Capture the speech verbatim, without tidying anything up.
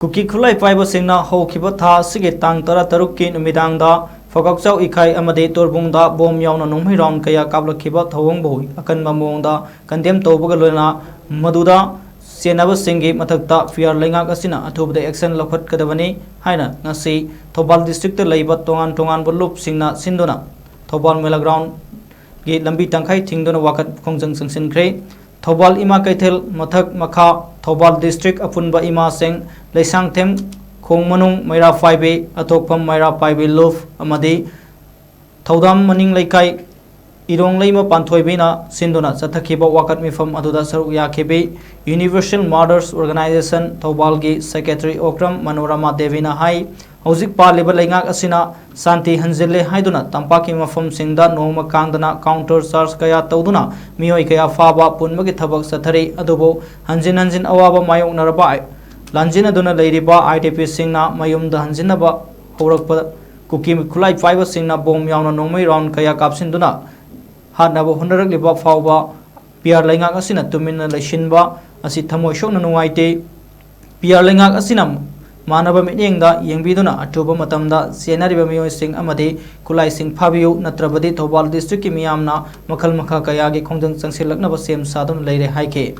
ꯀꯨꯀꯤ ꯈꯨꯠꯂꯥꯏ ꯄꯥꯏꯕꯁꯤꯡꯅ ꯍꯧꯈꯤꯕ ꯊꯥ ꯑꯁꯤꯒꯤ ꯇꯥꯡ ꯇꯔꯥꯇꯔꯨꯛꯀꯤ ꯅꯨꯃꯤꯗꯥꯡꯗ ꯐꯒꯥꯛꯆꯥꯎ ꯏꯀꯥꯏ ꯑꯃꯗꯤ ꯇꯣꯔꯕꯨꯡꯗ ꯕꯣꯝ ꯌꯥꯎꯅ ꯅꯣꯡꯃꯩ ꯔꯥꯎꯟ ꯀꯌꯥ ꯀꯥꯞꯂꯛꯈꯤꯕ ꯊꯧꯑꯣꯡꯕꯨ ꯑꯀꯟꯕ ꯃꯑꯣꯡꯗ ꯀꯟꯗꯦꯝ ꯇꯧꯕꯒ ꯂꯣꯏꯅꯅ ꯃꯗꯨꯗ ꯆꯦꯟꯅꯕꯁꯤꯡꯒꯤ ꯃꯊꯛꯇ ꯄꯤꯌꯥꯔ ꯂꯩꯉꯥꯛ ꯑꯁꯤꯅ ꯑꯊꯨꯕꯗ ꯑꯦꯛꯁꯟ ꯂꯧꯈꯠꯀꯗꯕꯅꯤ ꯍꯥꯏꯅ ꯉꯁꯤ ꯊꯧꯕꯥꯜ ꯗꯤꯁꯇ꯭ꯔꯤꯛꯇ ꯂꯩꯕ ꯇꯣꯉꯥꯟ ꯇꯣꯉꯥꯟꯕ ꯂꯨꯞꯁꯤꯡꯅ ꯁꯤꯟꯗꯨꯅ ꯊꯧꯕꯥꯜ ꯃꯦꯂꯥ ꯒ꯭ꯔꯥꯎꯟꯒꯤ ꯂꯝꯕꯤ ꯇꯪꯈꯥꯏ ꯊꯤꯡꯗꯨꯅ ꯋꯥꯀꯠ ꯈꯣꯡꯖꯪ ꯆꯪꯁꯤꯟꯈ꯭ꯔꯦ꯫ ꯊꯧꯕꯥꯜ ꯏꯃꯥ ꯀꯩꯊꯦꯜ ꯃꯊꯛ ꯃꯈꯥ, ꯊꯧꯕꯥꯜ ꯗꯤꯁꯇ꯭ꯔꯤꯛ ꯑꯄꯨꯟꯕ ꯏꯃꯥꯁꯤꯡ, ꯂꯩꯁꯥꯡꯊꯦꯝ ꯈꯣꯡ ꯃꯅꯨꯡ ꯃꯩꯔꯥ ꯄꯥꯏꯕꯤ, ꯑꯊꯣꯛꯐꯝ ꯃꯩꯔꯥ ꯄꯥꯏꯕꯤ ꯂꯨꯞ ꯑꯃꯗꯤ ꯊꯧꯗꯥꯝ ꯃꯅꯤꯡ ꯂꯩꯀꯥꯏ ꯏꯔꯣꯡ ꯂꯩꯃ ꯄꯥꯟꯊꯣꯏꯕꯤꯅ ꯁꯤꯟꯗꯨꯅ ꯆꯠꯊꯈꯤꯕ ꯋꯥꯀꯠ ꯃꯤꯐꯝ ꯑꯗꯨꯗ ꯁꯔꯨꯛ ꯌꯥꯈꯤꯕꯤ ꯌꯨꯅꯤꯚꯔꯁꯦꯜ ꯃꯥꯗꯔꯁ ꯑꯣꯔꯒꯅꯥꯏꯖꯦꯁꯟ ꯊꯧꯕꯥꯜꯒꯤ ꯁꯦꯀ꯭ꯔꯦꯇꯔꯤ ꯑꯣꯀ꯭ꯔꯝ ꯃꯅꯣꯔꯃꯥ ꯗꯦꯕꯤꯅ ꯍꯥꯏ, ꯍꯧꯖꯤꯛ ꯄꯥꯜꯂꯤꯕ ꯂꯩꯉꯥꯛ ꯑꯁꯤꯅ ꯁꯥꯟꯇꯤ ꯍꯟꯖꯤꯜꯂꯦ ꯍꯥꯏꯗꯨꯅ ꯇꯝꯄꯥꯛꯀꯤ ꯃꯐꯝꯁꯤꯡꯗ ꯅꯣꯡꯃ ꯀꯥꯡꯗꯅ ꯀꯥꯎꯟꯇꯔ ꯆꯥꯔꯖ ꯀꯌꯥ ꯇꯧꯗꯨꯅ ꯃꯤꯑꯣꯏ ꯀꯌꯥ ꯐꯥꯕ ꯄꯨꯟꯕꯒꯤ ꯊꯕꯛ ꯆꯠꯊꯔꯤ꯫ ꯑꯗꯨꯕꯨ ꯍꯟꯖꯤꯟ ꯍꯟꯖꯤꯟ ꯑꯋꯥꯕ ꯃꯥꯌꯣꯛꯅꯔꯕ ꯂꯥꯟꯖꯦꯟꯅꯗꯨꯅ ꯂꯩꯔꯤꯕ ꯑꯥꯏ ꯗꯤ ꯄꯤꯁꯤꯡꯅ ꯃꯌꯨꯝꯗ ꯍꯟꯖꯤꯟꯅꯕ ꯍꯧꯔꯛꯄ ꯀꯨꯀꯤ ꯈꯨꯠꯂꯥꯏ ꯄꯥꯏꯕꯁꯤꯡꯅ ꯕꯣꯝ ꯌꯥꯎꯅ ꯅꯣꯡꯃꯩ ꯔꯥꯎꯟ ꯀꯌꯥ ꯀꯥꯞꯁꯤꯟꯗꯨꯅ ꯍꯥꯠꯅꯕ ꯍꯣꯠꯅꯔꯛꯂꯤꯕ ꯐꯥꯎꯕ ꯄꯤꯌꯥꯔ ꯂꯩꯉꯥꯛ ꯑꯁꯤꯅ ꯇꯨꯃꯤꯟꯅ ꯂꯩꯁꯤꯟꯕ ꯑꯁꯤ ꯊꯃꯣꯏ ꯁꯣꯛꯅ ꯅꯨꯡꯉꯥꯏꯇꯦ꯫ ꯄꯤꯌꯥꯔ ꯂꯩꯉꯥꯛ ꯑꯁꯤꯅ ꯃꯥꯟꯅꯕ ꯃꯤꯠꯌꯦꯡꯗ ꯌꯦꯡꯕꯤꯗꯨꯅ ꯑꯊꯨꯕ ꯃꯇꯝꯗ ꯆꯦꯟꯅꯔꯤꯕ ꯃꯤꯑꯣꯏꯁꯤꯡ ꯑꯃꯗꯤ ꯈꯨꯠꯂꯥꯏꯁꯤꯡ ꯐꯥꯕꯤꯌꯨ, ꯅꯠꯇ꯭ꯔꯕꯗꯤ ꯊꯧꯕꯥꯜ ꯗꯤꯁꯇ꯭ꯔꯤꯛꯀꯤ ꯃꯤꯌꯥꯝꯅ ꯃꯈꯜ ꯃꯈꯥ ꯀꯌꯥꯒꯤ ꯈꯣꯡꯖꯪ ꯆꯪꯁꯤꯜꯂꯛꯅꯕ ꯁꯦꯝ ꯁꯥꯗꯨꯅ ꯂꯩꯔꯦ ꯍꯥꯏꯈꯤ꯫